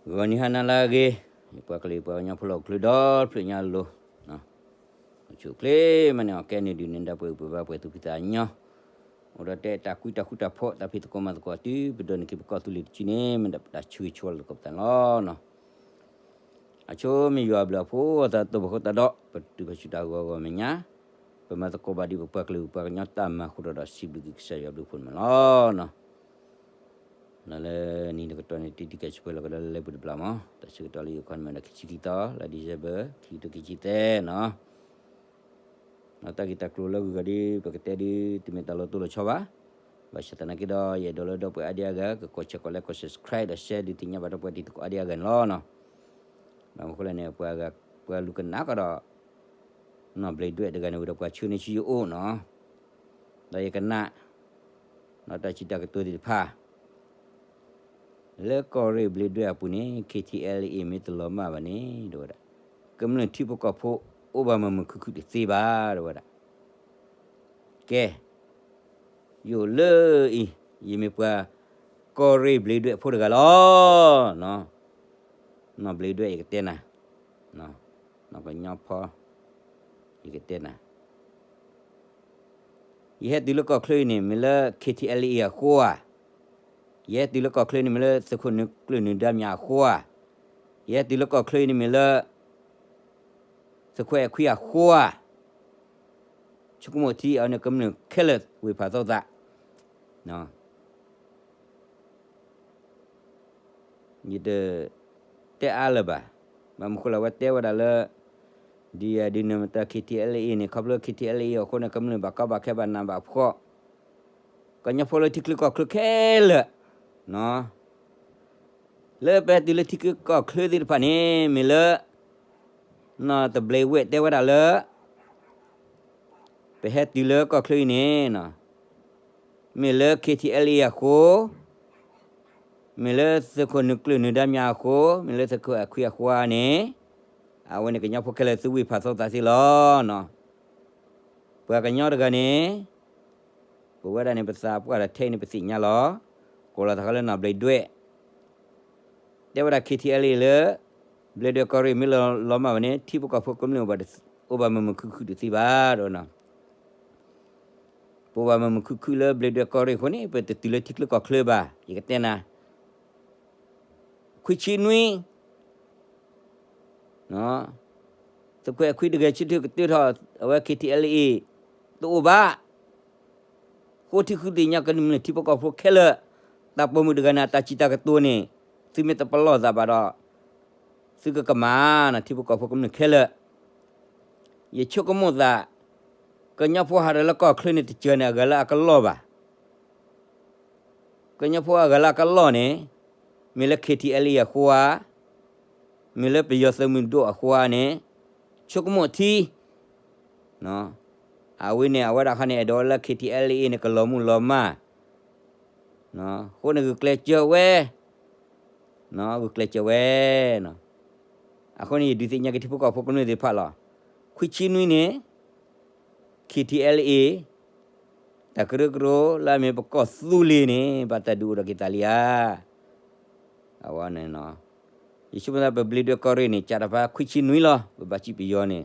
ဂီၤနံၤဟါနၤလၢအဂ့ၤ, ယပှၤကလုာ်ယပှၤကညီဖိလၢဟီၣ်ခိၣ်ချၢဒီဖျၢၣ်ညါအလိၤ, အိၣ်ဆူၣ်အိၣ်ချ့မးန့ၣ် အီၤကဲန့ၣ်ဒုးန့ၢ်ဒၣ်ပှဲၤအုၣ်ပှဲၤဘါပှဲၤသူၣ်ဖှံသးညီ, အိၣ်ဒီးတဲတၢ်ကွံတၢ်ဃူတၢ်ဖိး တၢ်ဖံးသကိးမၤသကိးတုၤ ပဒိးန့ၢ်က့ၤပကီၢ်သူလ့ၤတစုန့ၣ် မ့ၢ်ဒၣ်ပတၢ်ဆၢဂ့ၤဆၢဝါလိာ်သကိးပသးန့ၣ်လီၤ. အဆိမ့ၢ်ယွၤအဘျုးအဖှိၣ်အသး တိၢ်ပဃိတၢ်ဒီး ပတုၤဖးဆူတၢ်ဂီၤဂီၤမဲာ်ညါ, ပမၤသကိးဘၣ်ဒံးပပှၤကလုာ်ပပှၤကညီတၢ်မၤအဃိဒီး ဒီးစံးဘျုးက့ၤကစၢ်ယွၤဘျုးဖှိၣ်န့ၣ်လီၤ. လၢလၢနံၤတကတီၢ်န့ၣ် တံၤတံၤကဲဆၢပှဲၤလီၤကဒီးလၢလၢပူၤတဘျီမး, တၢ်ဆၢကတီၢ်လၢယိၤခီန့ၣ်မ့ၢ်ဒီးခံဆံခံသီ လၢ December ခံကထိခံဆံသၢန့ၣ် တၢ်ဂ့ၢ်တၢ်ကျိၤလၢဂုၤဂၤဒ်ပကတဲဒ် တမ့ၢ်တၢ်လီၤတိၢ်လီၤဆီဘၣ်. ဘၣ်ဆၣ်သနာ်က့ဒီး ယအဲၣ်ဒိးလၢဒီပုၢ်ဝဲၢ်အါဒံအါဂၤ ကကိးဆၢကိးလဲ ကိး subscribe ဒီး share ဒုးသ့ၣ်ညါဘၣ်ဒီးပှၤတံၤသကိးအါဒံအါဂၤန့ၣ်လီၤ. ဘၣ်မနုၤအဃိလဲၣ်န့ၣ် ပှၤဂၤ ပှၤလူၤကနၣ်ကဒီး နီၢ်ဘျံးဒွဲၣ်တဂၤန့ၣ်ဝံၤဒီးပှၤဆှၢန့ၢ်ဆူယအိၣ်န့ၣ်, ဒီးယကနၣ် နီၢ်တၢ်စံးတၢ်ကတိၤသ့ၣ်တဖၣ် လၢကီၢ်ရ့ၣ်ဘျံးဒွဲၣ်အပူၤန့ၣ် KTLA မ့ၢ်တလီၤမၢ်ဘၣ်န့ၣ် တဲဝဲဒၣ် ကမျၢၢ်ထံဖိကီၢ်ဖိ အိၣ်ဘၣ်မုာ်မုာ်ခုၣ်ခုၣ်တသ့ဘၣ် တဲဝဲဒၣ်. ကဲ ယအိၣ်လၢအံၤ ယမ့ၢ်ပှၤကီၢ်ရ့ၣ်ဘျံးဒွဲၣ်ဖိတဂၤလီၤ. နီၢ်ဘျံးဒွဲၣ် ယကတဲနၤ, နီၢ်ကညီဖီ ယကတဲနၤ, ယဟဲတုၤလၢကီၢ်ချၢအံၤန့ၣ် မ့ၢ်လၢ KTLA အဃိဧါ, ယဟဲတုၤလၢကီၢ်ချၢန့ၣ် မ့ၢ်လၢသုးခိၣ်နုာ်ကျၢၢ်နုာ်ဒါမၠးအဃိဧါ, ယဟဲတုၤလၢကီၢ်ချၢအံၤန့ၣ် မ့ၢ်လၢ သုးခိၣ်အဲၣ်ခွံအဃိဧါ, ဆိကမိၣ်ထံအဝဲန့ၣ် ကမျၢၢ်ခဲလၢာ်ဝ့ၢ်ဖးသီသး, ယတတဲအါလၢၤဘၣ်. ဘၣ်မနုၤဃိလဲၣ် အဝဲတဲဝဲဒၣ်လၢ ဒ်အဒုးနၢၤမတၤ KTLA န့ၣ် ခီဖျိ KTLA အဃိန့ၣ် ကမျၢၢ်ဘၣ်ကီဘၣ်ခဲဘၣ်နးဘၣ်ဖှီၣ်, ကညီဖိလၢထံချၢကီၢ်ချၢခဲလၢာ်, လၢပဟဲတုၤလၢထံချၢကီၢ်ချၢသ့ၣ်တဖၣ်န့ၣ် မ့ၢ်လၢ နီၢ်တဘျံးဝဲတဲဝဲဒၣ်လၢ ပဟဲတုၤလၢကီၢ်ချၢအံၤန့ၣ် မ့ၢ်လၢ KTLA အဃိ, မ့ၢ်လၢသုးခိၣ်နုာ်ကျၢၢ်နုာ်ဒါမၠးအဃိ, မ့ၢ်လၢသုးခိၣ်အဲၣ်ခွံအဃိဧါန့ၣ်, အဝဲန့ၣ်ကညီဖိခဲလၢာ်သုဝ့ၢ်ဖးသီသးသ့လီၤ. ပှၤကညီတဂၤန့ၣ် ပဝဲဒၣ်န့ၣ် ပသးပှၢ်ဒီးထဲအံၤန့ၣ် ပသ့ၣ်ညါလီၤ. ကိးလီၤသးဃီလၢနီၢ်ဘျံးဒွဲၣ် တဲဝဲဒၣ် KTLA လၢ ဘျံးဒွဲၣ်ကီၢ်ရ့ၣ်မ့ၢ်လီၤမၢ်ဘၣ်န့ၣ် ထံဖိကီၢ်ဖိကမျၢၢ် အိၣ်ဘၣ်မုာ်မုာ်ခုၣ်ခုၣ်တသ့ဘၣ်ဒီး ပအိၣ်ဘၣ်မုာ်မုာ်ခုၣ်ခုၣ်လၢဘျံးဒွဲၣ်ကီၢ်ရ့ၣ်အဃိန့ၣ် ပတတုၤလၢထံချၢကီၢ်ချၢဘၣ်. ယကတဲနၤ, ခွံဆံနွံ သုးခိၣ်အဲၣ်ခွံတဂဲၤဆၢထၢၣ်ကတၢၢ်ထီၣ် အဝဲ KTLA တအိၣ်ဘၣ်. ဃိထံဃုသ့ၣ်ညါကမျၢၢ်ထံဖိကီၢ်ဖိခဲလၢာ်, တၢ်ပိာ်မုၣ်တဂၤန့ၣ် အတၢ်စံးတၢ်ကတိၤန့ၣ် သုမ့ၢ်တပလီၢ်သးဘၣ်ဒီး သုကကမၣ်နၤ ထံဖိကီၢ်ဖိကမျၢၢ်ခဲလၢာ်. ယဆိကမိၣ်သး ကညီဖိဟးထီၣ်လၢကီၢ်ချၢန့ၣ် တစၢၤန့ၣ် အဂၤလၢအကလီၢ်ဘၣ်. ကညီဖိအဂၤလၢအကလီၢ်န့ၣ် မ့ၢ်လၢ KTLA အဃိဧါ, မ့ၢ်လၢပယီၤသုးမုၢ်ဒိၣ်အဃိဧါန့ၣ် ဆိကမိၣ်ထံ အဝဲန့ၣ် အဝဲဒၣ်ခီန့ၣ် အဲၣ်ဒိးဝဲလၢ KTLA န့ၣ် ကလီၤမုၢ်လီၤမၢ်, အဃိန့ၣ် ဂုာ်ကျဲးစၢးဝဲ, ဂုာ်ကျဲးစၢးဝဲ. အဃိန့ၣ် ယဒုးသ့ၣ်ညါက့ၤထံဖိကီၢ်ဖိကမျၢၢ်သ့ၣ်တဖၣ်လီၤ. ခွံဆံနွံန့ၣ် KTLA တၢ်ကရၢကရိလၢအမ့ၢ်ပကီၢ်သူလ့ၤန့ၣ် ဘၣ်တၢ်ဒုးအိၣ်ဒီးက့ၤသးလံဧါ. အဝဲန့ၣ် ယဆိကမိၣ်သး ပဘျံးဒွဲၣ်ကီၢ်ရ့ၣ်န့ၣ် ကးတၢ်ဖးခွံဆံနွံလီၤ. ပဘၣ်စံးပယီၤန့ၣ်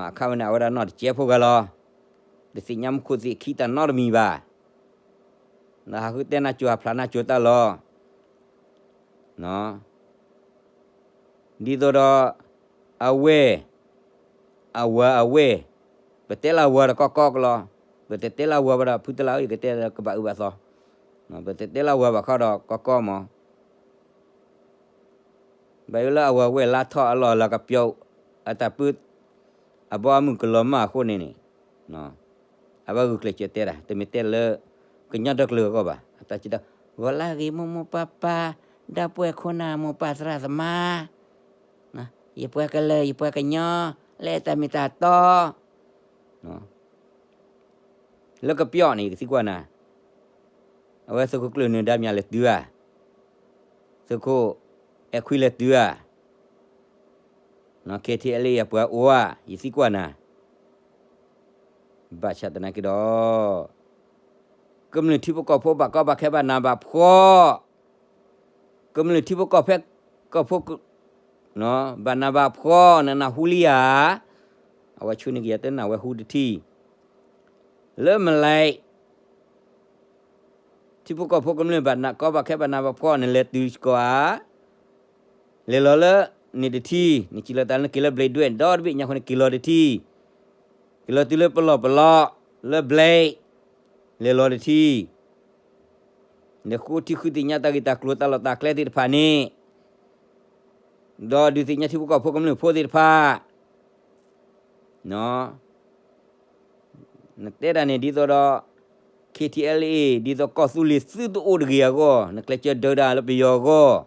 အခါဝဲန့ၣ် အဝဲဒၣ်နီၢ်တကဲးဖိဂၤလီၤ. တသ့ၣ်ညါမူခိၣ်သ့ၣ်ခံတၢ်နီတမံၤဘၣ်. ဟးဃုတဲနၢ်ကၠိၤ ဟးဖျါနၢ်ကၠိၤတၢ်လီၤ. ဒ်သိးဒီး အဝဲၢ်, အဝၤအဝဲၢ်, ပတဲလၢအဝၤဒီးကီကီကလီၤ. ပတတဲလၢအဝၤဘၣ်ဒီး ဖုတလးဧၢ ယကတဲကဘၣ်အုးဘၣ်သီ, ပတတဲလၢအဝၤဘၣ်ခီဒီးကီကီမး. ဘၣ်ယိၣ်လၢအဝၤဝဲၢ်လါထီၣ်အလီၢ်လၢကပျီ အတၢ်ပၢ အဘီအမုၢ်ကလီၤမၢ်အဃိန့ၣ်န့ၣ် အဝဲဂုာ်ကျဲးစၢးတဲဒၣ် တမ့ၢ်တဲလၢ ကညီဒီကလုာ်အဂီၢ်ဘၣ်. အတၢ်စံးဒီး ဂီၤလၢအဂ့ၤ မိၢ်မိၢ်ပၢ်ပၢ် ဒီပုၢ်ဝဲၢ်ခိၣ်နၢ် မိၢ်ပၢ်သရၣ်သမါ, ယပှၤကလုာ် ယပှၤကညီ လၢတၢ်မ့ၢ်တၢ်တီ လၢကပျီန့ၣ် ယကသံကွၢ်နၤ, အဝဲသုးခိၣ်ကျၢၢ်နုာ်ဒါမၠးလဲၤတုၤဧါ, သုးခိၣ်အဲၣ်ခွံလဲၤတုၤဧါ, KTLA အပှၤအိၣ်ဧါ, ယသံကွၢ်နၤ. ဘၣ်ဆၣ်သနာ်က့ဒီး ကမျၢၢ်ထံဖိကီၢ်ဖိဘၣ်ကီဘၣ်ခဲဘၣ်နးဘၣ်ဖှီၣ်, က ကမျၢၢ်ထံဖိကီၢ်ဖိ ကီၢ်ဖိ ဘၣ်နးဘၣ်ဖှီၣ် နနၢ်ဟူလံဧါ. အဝဲဆူန့ၣ်ကယၤတနၢ်ဝဲဟူတထံၣ် လၢမလဲၣ် ထံဖိကီၢ်ဖိကမျၢၢ်ဘၣ်နးကီဘၣ်ခဲဘၣ်နးဘၣ်ဖှီၣ် နလဲၤတုၤစ့ၢ်ကီးဧါ. လဲၤလီၤလၢန့ၣ်တထံၣ် နစံးလီၤသးလၢနက့ၤလၢ ဘျဲးဒွဲၣ် ဒီတဘ့ၣ်ညါဃီန့ၣ် က့ၤလီၤတထံၣ်, က့ၤလီၤတုၤလၢပလီၢ်ပလီၢ် လၢဘျဲၣ် လဲၤလီၤတထံၣ် နဃိထံဃုသ့ၣ်ညါတၢ်ဂ့ၢ်တၢ်ကျိၤတၢ်လီၢ်တၢ်ကျဲသ့ၣ်တဖၣ်န့ၣ်, ဒီးဒုးသ့ၣ်ညါထံဖိကီၢ်ဖိကမျၢၢ်ဖိသ့ၣ်တဖၣ်, နတဲဒၣ်န့ၣ်ဒ်သိးဒီး KTLA ဒ်သိးကီၢ်သူလ့ၤသုတအိၣ်တဂ့ၤအဂီၢ် နကျဲးစၢးဒုးတၢ်လၢပယီၤအဂီၢ်,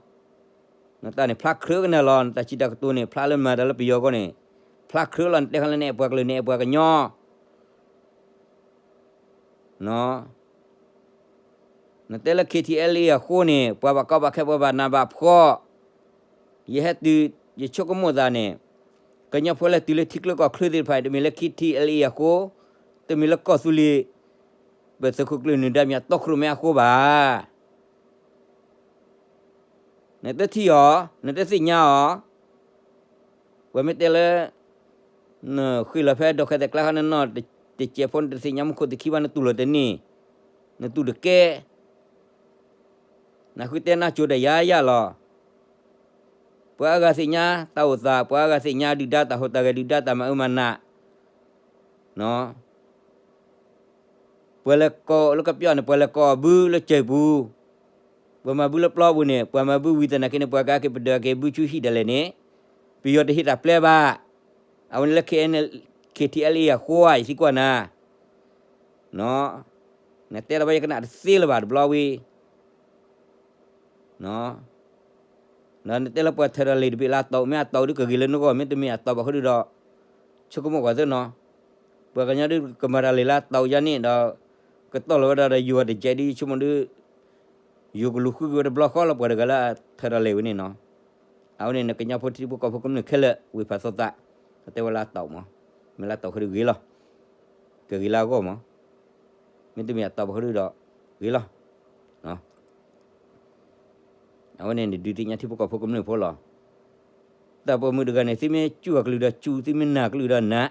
နတၢ်န့ၣ်ဖျါခြဲးကနၣ်လီၤ နတၢ်စံးတၢ်ကတိၤန့ၣ် ဖျါလၢမၤတၢ်လၢပယီၤအဂီၢ်န့ၣ် ဖျါခြဲးလီၤ နတဲဃီလၢနအဲၣ်ပှၤကလုာ် နအဲၣ်ပှၤကညီ နတဲလၢ KTLA အဃိန့ၣ် ပှၤဘၣ်ကီဘၣ်ခဲ ပှၤဘၣ်နးဘၣ်ဖှီၣ်, ယဟဲတုၤ ယဆိကမိၣ်သးန့ၣ်, ကညီဖိလၢတုၤလၢထံချၢကီၢ်ချၢသ့ၣ်တဖၣ် တမ့ၢ်လၢ KTLA အဃိ, တမ့ၢ်လၢကီၢ်သူလ့ၤ ပသုးခိၣ်ကျၢၢ်နုာ်ဒါမံၤအတီခိၣ်ရိၣ်မဲအဃိဘၣ်. နတထံၣ်အီၤ, နတသ့ၣ်ညါအီၤ, ပှၤမ့ၢ်တဲလၢ နဃ့ၢ်လီၤဖဲဒိးခဲသဲးကျါခါ နနီၢ်တစဲးဖိ နတသ့ၣ်ညါမူခိၣ်သ့ၣ်ခံဘၣ် နတူၢ်လိာ်တန့ၢ်, နတူၢ်တကဲ, နဃုတဲနၢ်ကၠိတၢ်ယါယါလီၤ. ပှၤအါဂၤသ့ၣ်ညါတၢ်အိၣ်သး, ပှၤအါဂၤသ့ၣ်ညါဒုၣ်ဒါတၢ်ဟူးတၢ်ဂဲၤ ဒုၣ်ဒါတၢ်မၤအၢမၤနး ပှၤလဲၤကိးလၢကပျီန့ၣ် ပှၤလဲၤကိးအဘုလၢစဲးပူၤ, ပှၤမၤဘုလၢပျီပူၤန့ၣ် ပှၤမၤဘုဝံၤသနာ်က့န့ၣ် ပှၤကက့ၤပဒၢးက့ၤဘုဆူဟံၣ်ဒၣ်လဲာ်န့ၣ်, ပယီၤတဟ့ၣ်တၢ်ပျဲဘၣ်. အဝဲန့ၣ်လၢ KTLA အဃိဧါ ယသံကွၢ်နၤ, နတဲလီၤဘၣ်ယကနၣ်တသ့လၢၤဘၣ်တဘျီဝံၤ ဒီးနတဲလၢပှၤထၢဒီးလံာ်တဘ့ၣ်လၢအတီး မ့ၢ်အတီးဒုးကဂ့ၤလၢနဂီၢ် မ့တမ့ၢ်အတီးဘၣ်ဃီဒုဒီး ဆိကမိၣ်ကွၢ်သ့နီၤ, ပှၤကညီဒုကမၤတၢ်လံာ်လၢအတီးယါန့ၣ်ဒီး ကတီၢ်လီၤဝဲဒၣ်ဒီးယိၤအတကဲးဒ်ယဆိကမိၣ်ဒု ယိၤကလူၤဃုက့ၤဝဲတဘျီဃီလီၤ ပှၤတဂၤလၢအထၢဒီးလံာ်ဝဲန့ၣ်နီၤ, အဝဲန့ၣ်နကညီဖိထံဖိကီၢ်ဖိကမျၢၢ်ခဲလၢာ် ဝ့ၢ်ဖးသီသး အတဲဝဲလၢအတီးမး, မ့ၢ်လၢအတီးဃီဒုဂ့ၤလီၤ, ကဂ့ၤလၢအဂီၢ်မး, မ့တမ့ၢ်အတီးဘၣ်ဃီဒုဒီး ဂ့ၤလီၤ. အဝဲန့ၣ်ဒုးသ့ၣ်ညါထံဖိကီၢ်ဖိကမျၢၢ်ဖိလီၤ. တၢ်ပိာ်မုၣ်တဂၤန့ၣ် သုမ့ၢ်စူၢ်အကလုၢ်ဒီးစူၢ် သုမ့ၢ်နာ်ကလုၢ်ဒီးနာ်,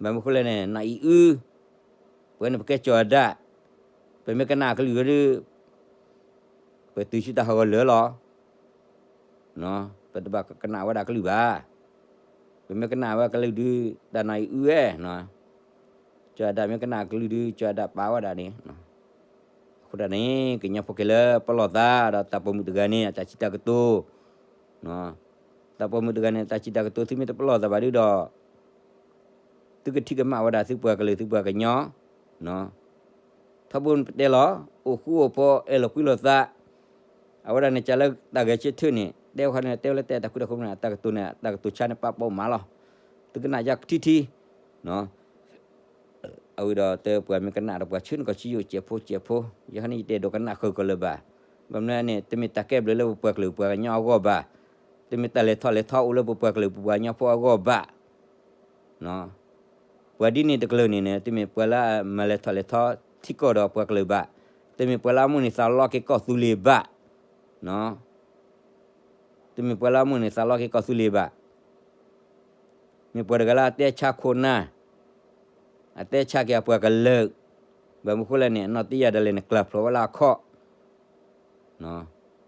ဘၣ်မနုၤဃိလဲၣ်န့ၣ် နအံၤအု, ပဝဲန့ၣ်ပကဲကၠီၤအဒၣ်, ပမ့ၢ်ကနၣ်အကလုၢ်ဝဲဒု ပတုၤဆူတၢ်ဟးဂီၤလၢာ်လီၤ. ပတဘၣ်ကနၣ်ဝဲဒၣ်ကလုၢ်ဘၣ်. ပမ့ၢ်ကနၣ်ဝဲကလုၢ်ဒု တၢ်နအံၤအုဝဲ, ကၠီၤအဒၣ်မ့ၢ်ကနၣ်ကလုၢ်ဒု ကၠီၤအဒၣ်ပာ်ဝဲဒၣ်န့ၣ်, အဃိဒၣ်န့ၣ် ကညီဖိခဲလၢာ်ပလီၢ်သးဒီးတၢ်ပိာ်မုၣ်တဂၤန့ၣ် အတၢ်စံးတၢ်ကတိၤ, တၢ်ပိာ်မုၣ်တဂၤန့ၣ် အတၢ်စံးတၢ်ကတိၤ သုမ့ၢ်တပလီၢ်သးဘၣ်ဒုဒီး သုကထံၣ်ကမၣ်ဝဲဒၣ်သုပှၤကလုာ်သုပှၤကညီ, ထီဘိပတဲလီၤ, အိၣ်ဃူအိၣ်ဖိး အဲၣ်လီၤကွံလိာ်သး, အဝဲဒၣ်န့ၣ် ကလၢတၢ်ဂဲၤဆၢထၢၣ်န့ၣ် တဲဝဲခီန့ၣ် တဲဝဲလၢတဲတၢ်ခုတၢ်ခုန့ၣ် အတၢ်ကတိၤန့ၣ် အတၢ်ကတိၤဆါန့ၣ် ပာ်ပိာ်မးလီၤ. သုကနၣ်ယါကထံထံ အဝဲဒီးတဲပှၤမ့ၢ်ကနၣ်ဒီးပှၤဆၢန့ၢ်ကီးဆံယိၣ်စဲးဖိစဲးဖိ, ယဲခီန့ၣ် ယတအဲၣ်ဒိးကနၣ်ဃုာ်ကီးလၢၤဘၣ်. ဘၣ်မနုၤန့ၣ် တမ့ၢ်တၢ်ကဲဘျုးလၢပပှၤကလုာ်ပပှၤကညီအဂီၢ်ဘၣ်. တမ့ၢ်တၢ်လဲၤထီၣ်လဲၤထီအိၣ်လၢပပှၤကလုာ်ပပှၤကညီဖိအဂီၢ်ဘၣ်. ပှၤဒ်န့ၣ်တကလုာ်န့ၣ်န့ၣ် တမ့ၢ်ပှၤလၢအမၤလဲၤထီၣ်လဲၤထီထံကီၢ်ဒီးပှၤကလုာ်ဘၣ်. တမ့ၢ်ပှၤလၢအမိၣ်န့ၢ်သးလီက့ၤကီၢ်သူလ့ၤဘၣ်. တမ့ၢ်ပှၤလၢအမိၣ်န့ၢ်သးလီက့ၤကီၢ်သူလ့ၤဘၣ်. မ့ၢ်ပှၤတဂၤလၢအတဲဆါခိၣ်နၢ်, အတဲဆါက့ၤအပှၤကလုာ်, ဘၣ်မနုၤဃိလဲၣ်န့ၣ် အနီၢ်တယၢ်ဒၣ်လဲာ်န့ၣ် ကျၢ်ဖျိးဝဲလၢအခီၣ်,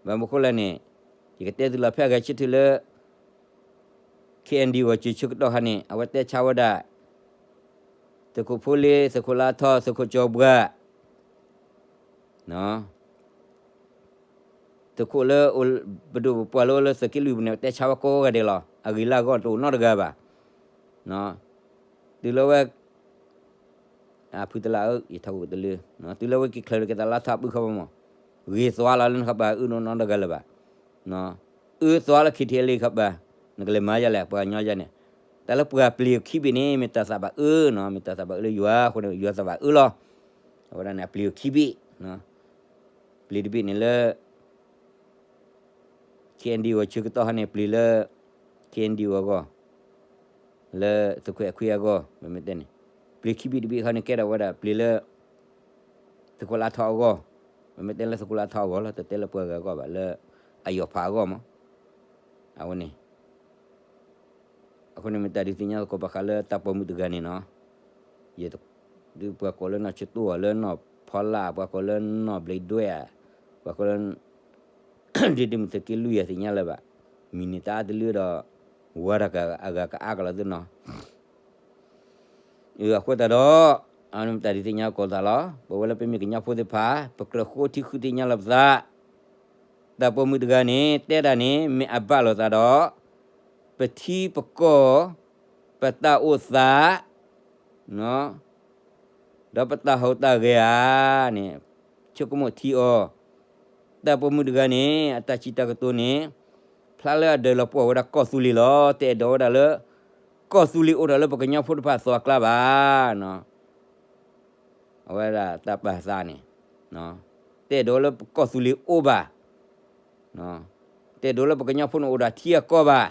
ဘၣ်မနုၤဃိလဲၣ်န့ၣ် ယကတဲသုလီၤဖဲအဂဲၤဆၢထၢၣ်လၢ KNDO အစၢၤဆၢကတီၢ်ခါန့ၣ် အဝဲတဲဆါဝဲဒၣ် သုးခိၣ်ဖိလ့, သုးခိၣ်လါထီ, သုးခိၣ်ကၠီၤဘှါ သုးခိၣ်လၢ ပဒိၣ်ပပှၢ်လၢအိၣ်လၢသုးက့လွံၢ်ပူၤန့ၣ် တဲဆါဝဲကိးဂၤဒဲးလီၤ. အဂ့ၤလၢအဂီၢ်တအိၣ်နီတဂၤဘၣ်. တုၤလၢဝဲ အဖုတလးအၢ ယထးခိၣ်တလၢ, တုၤလၢဝဲက့ၤချၢးက့ၤသးလါထီအပုၢ်ခီဘၣ်မး, ဂ့ၤသွါလီၤလၢနခီဘၣ် အၢနီတဂၤလၢၤဘၣ်. အၢသွါလၢ KTLA ခီဘၣ်, နကလဲၤမၤယါလဲၣ် ပှၤကညီယါန့ၣ်, တၢ်လၢပှၤပျံၤအခံဘ့ၣ်န့ၣ် မ့ၢ်တၢ်သးဘၣ်အၢနီၤ, မ့ၢ်တၢ်သးဘၣ်အၢလၢယွၤအဃိန့ၣ် ယွၤသးဘၣ်အၢလီၤ. အဝဲဒၣ်န့ၣ် အပျံၤအခံဘ့ၣ်, ပျံၤတဘ့ၣ်န့ၣ်လၢ KNDO အဆၢကတီၢ်ဟါန့ၣ် ပျံၤလၢ KNDO အဂီၢ်, လၢသုးခွဲးအခွံအဂီၢ်, မ့မ့ၢ်တဲန့ၣ်, ပျံၤခံဘ့ၣ်တဘ့ၣ်ခီန့ၣ် ကဲထီၣ်ဝဲဒၣ်ပျံၤလၢ သုးခိၣ်လါထီအဂီၢ်, ပမ့ၢ်တဲလၢသုးခိၣ်လၢအထီအဂီၢ်လီၤ, တတဲလၢပှၤဂၤအဂီၢ်ဘၣ်, လၢအယီၤဖးအဂီၢ်မး, အဝဲန့ၣ် အဃိန့ၣ် မ့ၢ်တၢ်ဒုးသ့ၣ်ညါသကိးဘၣ်ဃးလၢတၢ်ပိာ်မုၣ်တဂၤန့ၣ်နီၤ, ယ ဒုးပှၤကိးလၢနီၢ်ဆၢတိၢ်ဧါ, လၢနီၢ်ဖီလာ်, ပှၤကိးလၢနီၢ်ဘျံးဒွဲၣ်ဧါ, ပှၤကိးလၢ ဒ်ဒ်မ့ၢ်သုးက့လွံၢ်ယၤသ့ၣ်ညါလၢၤဘၣ်, မံၤန့ၣ်တၢ်အါတလၢဒီး ဝါတၢ်ကအဂၤကအါကလီၤသုနီၤ. အဃိသတးဒီး တၢ်ဒုးသ့ၣ်ညါကိးသးလီၤ, ပဝဲလၢပမ့ၢ်ကညီဖိသ့ၣ်တဖၣ် ပကြၢးဃိထံဃုသ့ၣ်ညါလီၤပသး, တၢ်ပိာ်မုၣ်တဂၤန့ၣ် တဲတၢ်န့ၣ် မ့ၢ်အဘၣ်လိာ်သးဒီး ပထံပကီၢ် ပတၢ်အိၣ်သး ဒီးပတၢ်ဟူးတၢ်ဂဲၤဧါန့ၣ် ဆိကမိၣ်ထံအီၤ, တၢ်ပိာ်မုၣ်တဂၤန့ၣ် အတၢ်စံးတၢ်ကတိၤန့ၣ် ဖျါလၢအဒၢးလီၤပှီၢ်ဝဲဒၣ်ကီၢ်သူလ့ၤလီၤ. တအဲၣ်ဒိးဝဲဒၣ်လၢ ကီၢ်သူလ့ၤအိၣ်ထီၣ်လၢပကညီဖိတဖၣ်အသွဲအကျါဘၣ်. အဝဲဒၣ်တၢ်ပာ်သးန့ၣ် တအဲၣ်ဒိးလၢကီၢ်သူလ့ၤအိၣ်ဘၣ်, တအဲၣ်ဒိးလၢပကညီဖိန့ၣ်အိၣ်ဒီးထံအကီၢ်ဘၣ်.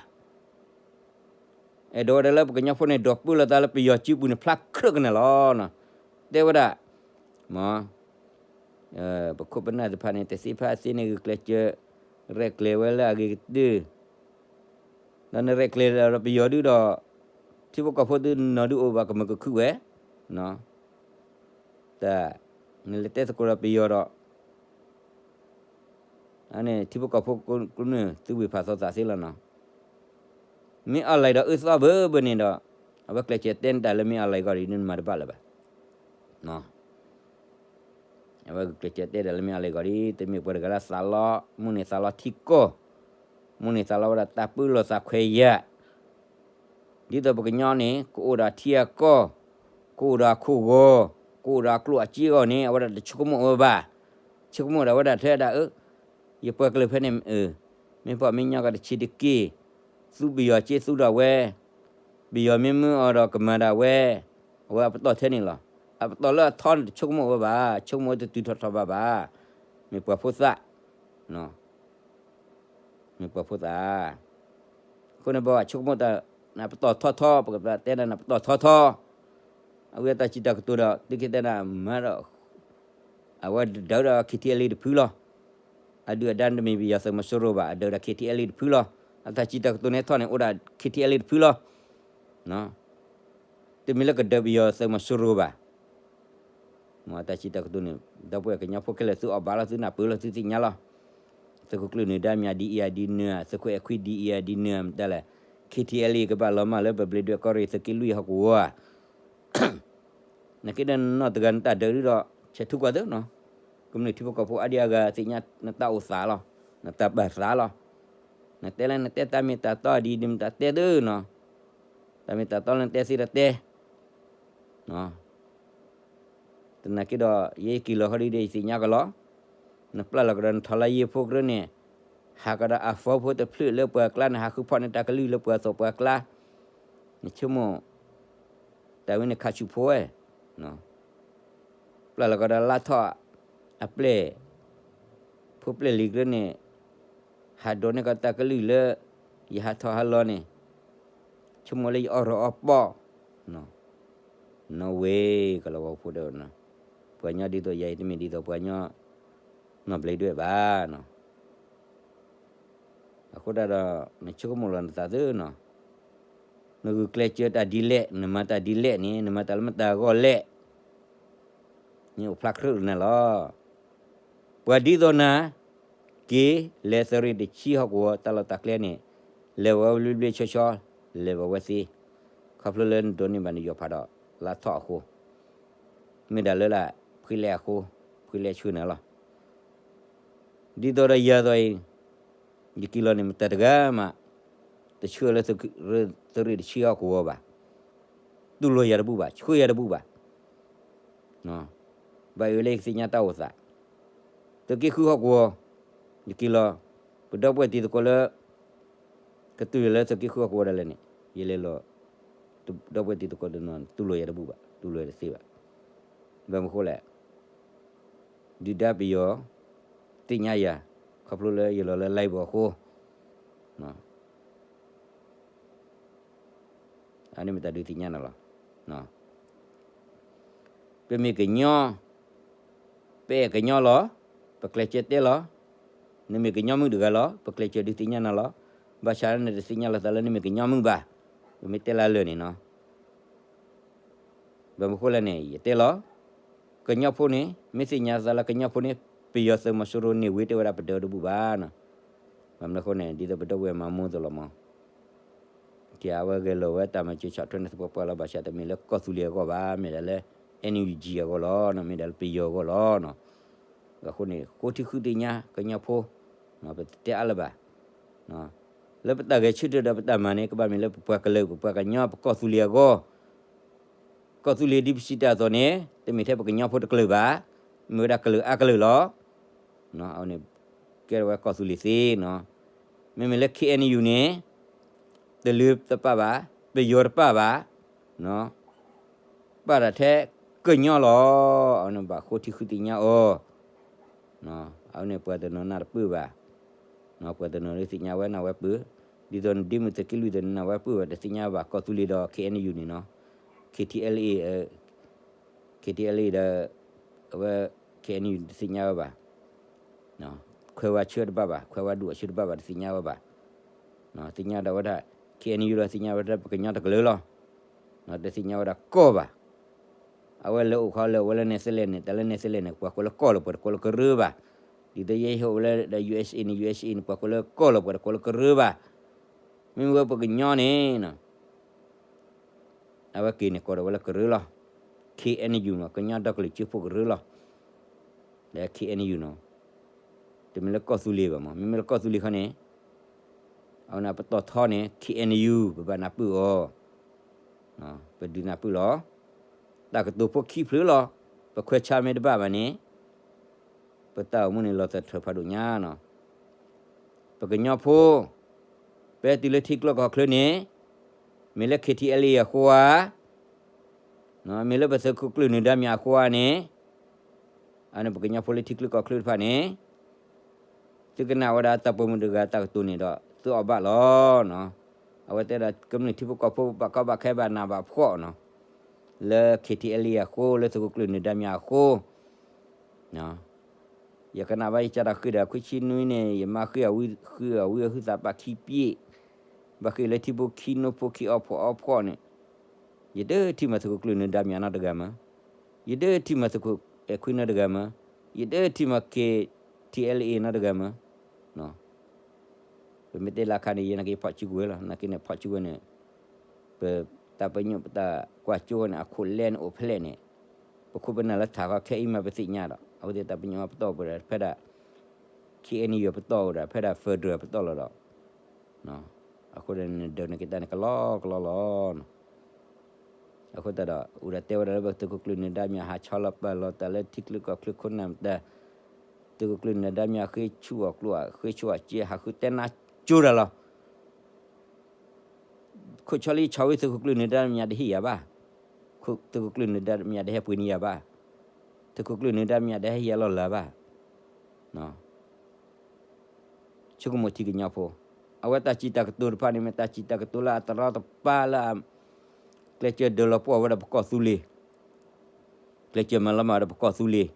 အဲၣ်ဒိးဝဲဒၣ်လၢပကညီဖိန့ၣ် ဒိးပၢလီၤသးလၢပယီၤစုပူၤန့ၣ် ဖျါခြိာ်ကနၣ်လီၤ. တဲဝဲဒၣ် မ် ပခိၣ်ပနၢ်သ့ၣ်တဖၣ်န့ၣ် တသ့ဖဲအသ့န့ၣ် ဂုာ်ကျဲးစၢး ရဲၣ်ကျဲၤဝဲလၢအဂ့ၤကတၢၢ်, ဒီးနရဲၣ်ကျဲၤဒီးပယီၤဒုဒီး ထံဖိကီၢ်ဖိသုနီၢ်ဒုအိၣ်ဘၣ်ကမုာ်ကခုၣ်ဝဲ, တၢ် နလဲၤတဲသကိးဒီးပယီၤဒီး အန့ၣ် ထံဖိကီၢ်ဖိကမျၢၢ် သုဝ့ၢ်ဖးသီသးသ့လီၤနီၤ. မ့ၢ် online ဒီးအၢသီဘၢဘၢန့ၣ်ဒီး အဝဲကျဲးစၢးတဲနတၢ်လၢ မ့ၢ် online ဂီၢ်ဒ် နမၤတဘၣ်လၢၤဘၣ်. အဝဲကျဲးစၢးတဲတၢ်လၢ မ့ၢ် online ဂီၢ်ဒ် တမ့ၢ်ပှၤတဂၤလၢသးလီ မုၢ်န့ၢ်သးလီထံကီၢ်, မုၢ်န့ၢ်သးလီဝဲဒၣ်တၢ်ပၢလီၤသးခွဲးယာ် ဒ်သိးပကညီန့ၣ် ကအိၣ်ဒီးထံအကီၢ်, ကအိၣ်ဒီးအခိၣ်ဂီၤ, ကအိၣ်ဒီးအကျိၣ်အစ့အဂီၢ်န့ၣ် အဝဲဒၣ်တဆိကမိၣ်ဝဲဘၣ်. ဆိကမိၣ်ဒၣ်ဝဲဒၣ်ထဲဒၣ်အၢ, ယပှၤကလုာ်ဖဲန့ၣ် မ့ၢ်ပှၤမ့ၢ်ညီကတဆံးတက့ၢ်, သူပယီၤစ့သူဒၣ်ဝဲ, ပယီၤမ့ၢ်မၢအီၤဒီးကမၤဒၣ်ဝဲ, အဝဲအပတီၢ်ထဲန့ၣ်လီၤ. အပတီၢ်လၢအထီန့ၣ် တဆိကမိၣ်ဝဲဘၣ်, ဆိကမိၣ်ဝဲတတုၤထီၣ်ထီၣ်ဘၣ်ဘၣ်. မ့ၢ်ပှၤဖိသၣ် မ့ၢ်ပှၤဖိသၣ်. အဃိန့ၣ် ပဘၣ်ဆိကမိၣ်တၢ် နပတီၢ်ထီထီ, ပကတဲဒၣ်နပတီၢ်ထီထီ, အဝဲတၢ်စံးတၢ်ကတိၤဒီး သုကတဲဒၣ်မၤဒီး အဝဲဒၣ်ဒီး KTLA တဖုလီၤ. အဒုၣ်အဒါတမ့ၢ်ပယီၤသုးမီၤစိရိၤဘၣ်, အဒၣ်ဒီး KTLA တဖုလီၤ. အတၢ်စံးတၢ်ကတိၤန့ၣ်ထီၣ်န့ၣ် အိၣ်ဒၣ် KTLA တဖုလီၤ. တမ့ၢ်လၢကဒၢးပယီၤသုးမီၤစိရိၤဘၣ်. မ်တၢ်စံးတၢ်ကတိၤန့ၣ် ဒီပုၢ်ဝဲၢ်ကညီဖိခဲလၢာ် သုအီၣ်ဘၣ်လီၤ, သုနၢ်ပၢၢ်လီၤ, သုသ့ၣ်ညါလီၤ. သုးခိၣ်ကျၢၢ်နုာ်ဒါမ့ၢ်ဒ်အံၤဒ်နုၤ, သုးခိၣ်အဲၣ်ခွံဒ်အံၤဒ်နုၤ မတၤလဲၣ်, KTLA ကဘၣ်လီၤမၢ်လၢပဘျ့းဒွဲၣ်ကီၢ်ရ့ၣ် သုးက့လွံၢ်ဟီၣ်ကဝီၤဧါ. နက့ဒီးနီၢ်တဂၤနတၢ်ဒၢးဒုဒီး ဆဲးထူကွၢ်သုနီၤ, ကမျၢၢ်ထံဖိကီၢ်ဖိအါဒံအါဂၤသ့ၣ်ညါနတၢ်အိၣ်သးလီၤ, နတၢ်ပာ်သးလီၤ. နတဲလၢနတဲတၢ်မ့ၢ်တၢ်တီဒ်နမတၤတဲသုနီၤ, တၢ်မ့ၢ်တၢ်တီလၢနတဲသ့ဒီးတဲ သနာ်က့ဒီး ယဲယက့ၤလီၤဃီဒ်ဒီး ယသ့ၣ်ညါကလီၤ. နပျၢ်လီၤကဒီးနထီလါယ့ဖိကြၢးန့ၣ်, ဟးကဒီးအသီဖိတဖျၢၣ်လၢပှၤကျါန့ၣ်, ဟးဃုဖီၣ်န့ၢ်တၢ်ကလုၢ်လၢပှၤသိးပှၤကျါ, နဆိကမိၣ် တၢ်ဝဲန့ၣ်ခးဆူၣ်ဖိဝဲ, ပျၢ်လီၤကဒီးလါထီၣ်အပျဲၢ်, ဖိပျဲၢ်လံၤကြၢးန့ၣ်, ဟးဒိးန့ၢ်ကဒီးတၢ်ကလုၢ်လၢ ယဟးထီၣ်ဟးလီၤန့ၣ်, ဆိကမိၣ်လၢယအီၣ်ရီအီပီၢ် နီၢ်ဝ့ကလီၤဝီဖိဒီး, ပှၤကညီဒ်သိးယၤအံၤ တမ့ၢ်ဒ်သိးပှၤကညီ နီၢ်ဘျ့းဒွဲၣ်ဘၣ်နီၤ. အဃိဒၣ်ဒီး နဆိကမိၣ်လီၤနသးသုနီၤ, နဂုာ်ကျဲးစၢးတၢ်ဒ်လဲၣ်, နမၤတၢ်ဒ်လဲၣ်န့ၣ်, နမၤတၢ်လၢမတၤအဂီၢ်လဲၣ်, န့ၣ်အိၣ်ဖျါခြိာ်နၤလီၤ. ပှၤဒ်သိးနၤ က့ၤလဲၤသုးရ့ၣ်တဆံဟီၣ်ကဝီၤ တၢ်လီၢ်တၢ်ကျဲန့ၣ်, လဲၤဝဲဘျ့ဘျ့ဆှီဆှီ, လဲၤဝဲဝဲသ့, ခီဖျိလၢနဒိးန့ၢ်ဘၣ်နယီၤဖးဒီး လါထီၣ်အဃိ, မ့ၢ်ဒၣ်လၢလၢ ဖှံလဲအဃိ, ဖှံလဲဆှၢနၤလီၤ. ဒ်သိးဒီးယၤသိးအံၤ, ယက့ၤလီၤန့ၣ် မတၤတဂၤမး တဆှၢလၢသုးရ့ၣ်တဆံဟီၣ်ကဝီၤဘၣ်, တူၢ်လိာ်ယၤတဘူၣ်ဘၣ်, ဆှၢယၤတဘူၣ်ဘၣ်. ဘၣ်အၢလၢယကသ့ၣ်ညါတၢ်အိၣ်သး, သုးက့ဃုဟီၣ်ကဝီၤ, ယက့ၤလီၤ, ပဒီပုၢ်ဝဲၢ်တံၤသကိးလၢ ကတူၢ်ယၤလၢသုးက့ဃုဟီၣ်ကဝီၤဒၣ်လဲာ်န့ၣ်, ယလဲၤလီၤ, ဒီပုၢ်ဝဲၢ်တံၤသကိးတနီၤ တူၢ်လိာ်ယၤတဘူၣ်ဘၣ်, တူၢ်လိာ်ယၤတသ့ဘၣ်. ဘၣ်မနုၤဃိလဲၣ်, ဒုၣ်ဒါပယီၤ သ့ၣ်ညါယၤ, ခီဖျိလၢယလီၤလၢ live အဃိ, အန့ၣ်မ့ၢ်တၢ်ဒုးသ့ၣ်ညါနၤလီၤ. ပမ့ၢ်ကညီ, ပအဲၣ်ကညီလီၤ. ပကျဲးစၢးတဲလီၤ, နမ့ၢ်ကညီမုၣ်တဂၤလီၤ, ပကျဲးစၢးဒုးသ့ၣ်ညါနၤလီၤ, ဘၣ်ဆၣ်နတသ့ၣ်ညါလီၤသးလၢနမ့ၢ်ကညီမုၣ်ဘၣ်, ပမ့ၢ်တဲလၢလၢာ်န့ၣ်နီၤ ဘၣ်မနုၤဃိလဲၣ်န့ၣ် ယတဲလီၤ, ကညီဖိန့ၣ် မ့ၢ်သ့ၣ်ညါသးလၢကညီဖိန့ၣ် ပယီၤသုးမီၤစိရိၤန့ၢ်ဝ့ၤတဲဝဲဒၣ်ပဒၢးတဘူၣ်ဘၣ်နီၤ, ဘၣ်မနုၤဃိန့ၣ် ဒ်သိးပဒီပုၢ်ဝဲၢ်မၤမူသ့ၣ်လီၤမး ကဲအဝဲဂဲၤလိာ်ဝဲတၢ်မၤစၢၤဆီၣ်ထွဲန့ၣ်သပှၢ်ပှၢ်လီၤ ဘၣ်ဆၣ်တမ့ၢ်လၢကီၢ်သူလ့ၤအဂီၢ်ဘၣ်, မ့ၢ်ဒၣ်လၢ NUG အဂီၢ်လီၤ, မ့ၢ်ဒၣ်လၢပယီၤအဂီၢ်လီၤနီၤ, အဃိန့ၣ် ဃိထံဃုသ့ၣ်ညါကညီဖိ, ပတတဲအါလၢၤဘၣ်, လၢပတၢ်ဂဲၤဆၢထၢၣ်ဒီးပတၢ်မၤန့ၣ် ကဘၣ်မ့ၢ်လၢပပှၤကလုာ် ပပှၤကညီ ပကီၢ်သူလ့ၤအဂီၢ်, ကီၢ်သူလ့ၤဒ်ပစံးတၢ်အသိးန့ၣ် တမ့ၢ်ထဲပကညီဖိတကလုာ်ဘၣ်, မ့ၢ်ဝဲဒၣ်ကလုာ်အါကလုာ်လီၤ. အဝဲန့ၣ် ကဲထီၣ်ဝဲကီၢ်သူလ့ၤသ့နီၤ, မ့မ့ၢ်လၢ KNU န့ၣ် တလုာ်တပာ်ဘၣ်, ပယီၤတပာ်ဘၣ်, ပာ်တၢ်ထဲကညီလီၤ. အဝဲန့ၣ်ဘၣ်ဃိထံဃုသ့ၣ်ညါအီၤ, အဝဲန့ၣ်ပှၤတနီၤနၢ်တပၢၢ်ဘၣ်, ပှၤတနီၤသ့ၣ်ညါဝဲနၢ်ဝဲပၢၢ်, ဒ်သိးနဒ့မုၣ်သုးက့လွံၢ်တနီၤနၢ်ဝဲပၢၢ်ဘၣ် တသ့ၣ်ညါဘၣ်ကီၢ်သူလ့ၤဒီး KNU န့ၣ်နီၤ, KTLA, KTLA ဒီး အဝဲ KNU တသ့ၣ်ညါဝဲဘၣ်, ခွဲးဝါဆၢတဘၣ်ဘၣ်, ခွဲးဝါဒူၣ်အဆၢတဘၣ်ဘၣ် တသ့ၣ်ညါဝဲဘၣ်, သ့ၣ်ညါဒၣ်ဝဲဒၣ် KNU ဒီးသ့ၣ်ညါဝဲဒၣ်ပကညီတကလုာ်လီၤ, တသ့ၣ်ညါဝဲဒၣ်ကီၢ်ဘၣ်. အဝဲလဲၤအိၣ်ခီလဲၤဝဲလၢ Netherlands န့ၣ် တၢ်လၢ Netherlands န့ၣ် ပှၤကိးလၢကီၢ်လီၤ ပှၤတကိးလၢကရၢဘၣ်, ဒ်သိးယဲယဟဲအိၣ်ဝဲလၢ USA န့ၣ် USA န့ၣ် ပှၤကိးလၢကီၢ်လီၤ ပှၤတကိးလၢကရၢဘၣ်, မ့မ့ၢ်ဝဲပကညီန့ၣ် အဝဲက့ၤန့ၣ်ကိးဒီးဝဲလၢကရၢလီၤ, KNU မ့ၢ် ကညီဒီကလုာ်စၢဖှိၣ်ကရၢလီၤ, ဒီး KNU နီၤ, တမ့ၢ်လၢကီၢ်သူလ့ၤဘၣ်မး မ့မ့ၢ်လၢကီၢ်သူလ့ၤခီန့ၣ်, အဝဲန့ၣ်ပတီၢ်ထီန့ၣ် KNU ပဘၣ်နၢ်ပၢၢ်အီၤ, ပဒုးနၢ်ပၢၢ်လီၤ, တၢ်ကတိၤဖိခံဖျၢၣ်လီၤ, ပခွဲးဆါမ့ၢ်တဘၣ်ဘၣ်န့ၣ် ပတၢ်အိၣ်မူန့ၣ်လီၤသထၢၣ်ဖးဒိၣ်ညါနီၤ, ပကညီဖိ ပတုၤလၢထံချၢကီၢ်ချၢန့ၣ်, မ့ၢ်လၢ KTLA အဃိဧါ, မ့ၢ်လၢပသုးခိၣ်ကျၢၢ်နၢၤဒါမြာ်အဃိဧါန့ၣ်, အန့ၣ်ပကညီဖိလၢထံချၢကီၢ်ချၢတဖၣ်န့ၣ်, သုကနၣ်ဝဲဒၣ်တၢ်ပိာ်မုၣ်တဂၤတၢ်ကတိၤန့ၣ်ဒီး သုအီၣ်ဘၣ်လီၤ. အဝဲတဲဒၣ်ကမျၢၢ်ထံဖိကီၢ်ဖိဘၣ်ကီဘၣ်ခဲဘၣ်နးဘၣ်ဖှီၣ်နီၤ, လၢ KTLA အဃိ လၢသုးခိၣ်ကျၢၢ်နၢၤဒါမြာ်အဃိ ယကနၣ်ဘၣ်ယကစၢ်တၢ်ဃ့ၢ်ဒီးခွံဆံနွံန့ၣ် ယမါဃ့ၢ်အဝံအဃုသးပာ်ခံပျ့ၣ်, ဘၣ်ဃ့ၢ်လၢထံဖိခံနိဖိခံအီၣ်ဖိအီဖှီၣ်န့ၣ်, ယတထံၣ်မးသုးခိၣ်ကျၢၢ်နၢၤဒါမြာ်နီတဂၤမး, ယတထံၣ်မးသုးခိၣ်အဲၣ်ခွံနီတဂၤမး, ယတထံၣ်မး KTLA နီတဂၤမး, ပမ့ၢ်တဲလၢအခါန့ၣ် ယဲနာ်က့ဖီၣ်စုကဝဲၤလီၤ, နာ်က့န့ၣ်ဖီၣ်စုကဝဲၤန့ၣ် ပတၢ်ပညိၣ်ပတၢ်ကွၢ်စိန့ၣ် အခိၣ်လဲန့ၣ်အိၣ်ဖဲလဲၣ်န့ၣ်, ပခိၣ်ပနၢ်လၢထးဃီခဲအံၤမးပသ့ၣ်ညါဒီး အဝဲသ့ၣ်တၢ်ပညိၣ်ပတီၢ်ပှဲၤဒီးဖဲဒၣ် KNU ပတီၢ်ဝဲဒီး ဖဲဒၣ် federal ပတီၢ်လီၤဒီး, အဃိန့ၣ်ဒၢးန့ၣ်က့ၤတၢ်န့ၣ်ကလီကလီလီၤ. အဃိသတးဒီး အိၣ်ဒၣ်တဲဝဲဒၣ်လၢပသုးခိၣ်ကျၢၢ်နၢၤဒါမြာ်ဟးဆီလီၤပာ်လီၤတၢ်လၢထံချၢကီၢ်ချၢခိၣ်နၢ်မတၤ, သုးခိၣ်ကျၢၢ်နၢၤဒါမြာ်ဃ့ဆူၣ်အီၣ်ကျိၣ် ဃ့ဆူၣ်အီၣ်စ့ ဟးဃုတဲနါကၠိတၢ်လီၤ. ခိၣ်ဆီလံဆီဝံၤသုးခိၣ်ကျၢၢ်နၢၤဒါမြာ်တဟ့ၣ်ယၤဘၣ်, သုးခိၣ်ကျၢၢ်နၢၤဒါမြာ်တဟဲပှ့ၤန့ၢ်ယၤဘၣ်, သုးခိၣ်ကျၢၢ်နၢၤဒါမြာ်တဟဲဟ့ၣ်ယၤလီၢ်လၤဘၣ်. ဆိကမိၣ်ထံကညီဖိ, အဝဲတၢ်စံးတၢ်ကတိၤတဖၣ်န့ၣ် မ့ၢ်တၢ်စံးတၢ်ကတိၤလၢအတရီတပါလၢ ကျဲးစၢးဒၢးလီၤပှီၢ်ဝဲဒီးပကီၢ်သူလ့ၤ, ကျဲးစၢးမၤလီၤမၢ်ဒီးပကီၢ်သူလ့ၤ,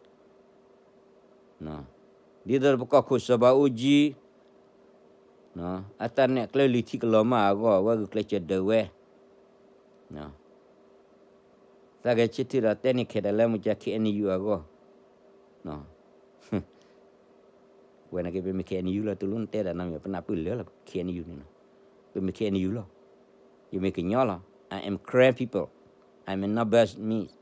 ဒ်သိးပကီၢ်ခိၣ်စီၤဘးအူကၠံ အတၢ်နဲၣ်ကျဲလံၤထံကလီၤမၢ်အဂီၢ် အဝဲဂုာ်ကျဲးစၢးဒၢးဝဲ, သးဂဲၤဆၢထၢၣ်ဒီးတဲန့ၢ်ခဲဒၣ်လၢမုၢ်ကၢ KNU အဂီၢ်, ဝဲနာ်က့ ပမ့ၢ် KNU လီၤ တူၢ်လိာ်နတဲဒၣ်နီတမံၤ ပနၢ်ပၢၢ်လၢလီၤ KNU န့ၣ်နီၤ, ပမ့ၢ် KNU လီၤ, ယမ့ၢ်ကညီလီၤ, I am Karen people, I am not Burmese,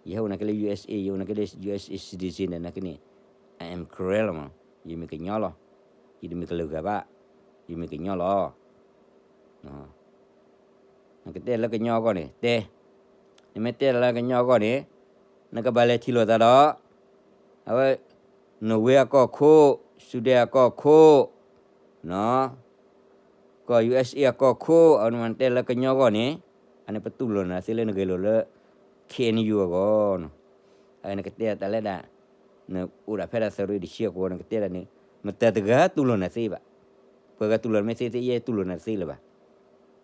ယဟဲအိၣ်နာ်က့လၢ USA ယအိၣ်နာ်က့လၢ USA citizen ဒီးနာ်က့န့ၣ် I am Karen လီၤမး, ယမ့ၢ်ကညီလီၤ, ယတမ့ၢ်ကလုာ်ဂၤဘၣ်, ယမ့ၢ်ကညီလီၤ. နကတဲလၢကညီအဂီၢ်န့ၣ် တဲ, နမ့ၢ်တဲလၢကညီအဂီၢ်န့ၣ် နကဘၣ်လဲၤထံၣ်လိာ်သးဒီး အဝဲ Norway အကီၢ်ခိၣ်, Sweden အကီၢ်ခိၣ်, ကီၢ် USA အကီၢ်ခိၣ်, အဝဲနတဲလၢကညီအဂီၢ်န့ၣ် အန့ၣ်ပတူၢ်လိာ်နၤသ့လၢနဂဲၤလိာ်လၢ KNU အဂီၢ်နီၤ, အနကတဲတၢ်လၢဒၣ် နအိၣ်ဒၣ်ဖဲဒၣ်သုးရ့ၣ်တဆံအဃိ နကတဲဒၣ်န့ၣ် မတၤတဂၤတူၢ်လိာ်နၤသ့ဘၣ်, ပှၤဂၤတူၢ်လိာ်မ့ၢ်သ့သ့ ယဲတူၢ်လိာ်နၤတသ့လၢၤဘၣ်,